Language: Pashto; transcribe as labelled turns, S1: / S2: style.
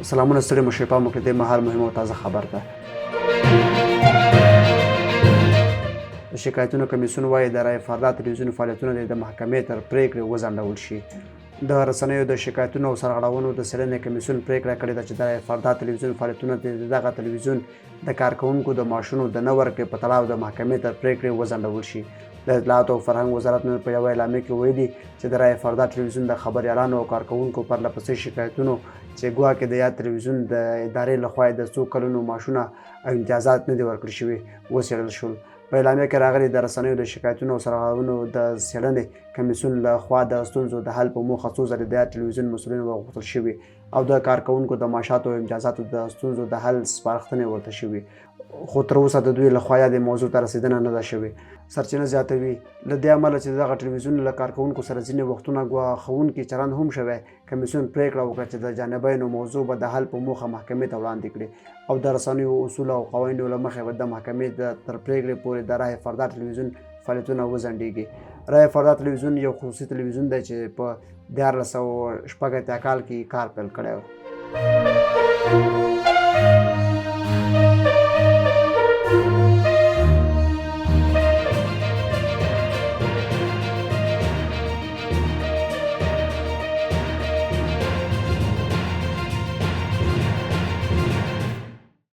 S1: سلامونه، ستړي مشي. پام وکړئ، دې مهال مهمه او تازه خبر ده. د شکایتونو کمیسیون وايي، د رای فردا تلویزیون فعالیتونه دې د محکمې تر پرېکړې وځنډول شي. د رسنیو د شکایتونو او سرغړونو د څېړنې کمیسیون پرېکړه کړې ده چې د رای فردا تلویزیون فعالیتونه دې د دغه تلویزیون د کارکوونکو د معاشونو د نه ورکړې په تړاو د محکمې تر پرېکړې وځنډول شي. د اطلاعاتو او فرهنګ وزارت نن په یوه اعلامیه کې ویلي چې د رای فردا تلویزیون د خبریالانو او کارکوونکو پرله پسې شکایتونو چې ګواکې د یاد تلویزیون د ادارې لخوا یې د څو کلونو معاشونه او امتیازات نه دي ورکړل شوي، وڅېړل شول. په اعلامیه کې راغلي، د رسنیو د شکایتونو او سرغړونو د څېړنې کمیسیون له خوا د ستونزو د حل په موخه څو ځلې د یاد تلویزیون مسؤلین ورغوښتل شوي او د کارکوونکو د معاشاتو او امتیازاتو د ستونزو د حل سپارښتنې ورته شوي، خو تر اوسه د دوی له خوا یادې موضوع ته رسېدنه نه ده شوې. سرچینه زیاتوي، له دې امله چې د دغه ټلویزیون له کارکوونکو سره ځینې وختونه ګواښوونکي چلند هم شوی، کمیسیون پرېکړه وکړه چې د جانبینو موضوع به د حل په موخه محکمې ته وړاندې کړي او د رسنیو اصولو او قوانینو له مخې به د محکمې د تر پرېکړې پورې د رای فردا ټلویزیون فعالیتونه وځنډېږي. رای فردا تلویزیون یو خصوصي تلویزیون دی چې په 1386 کال کې کار پیل کړی و.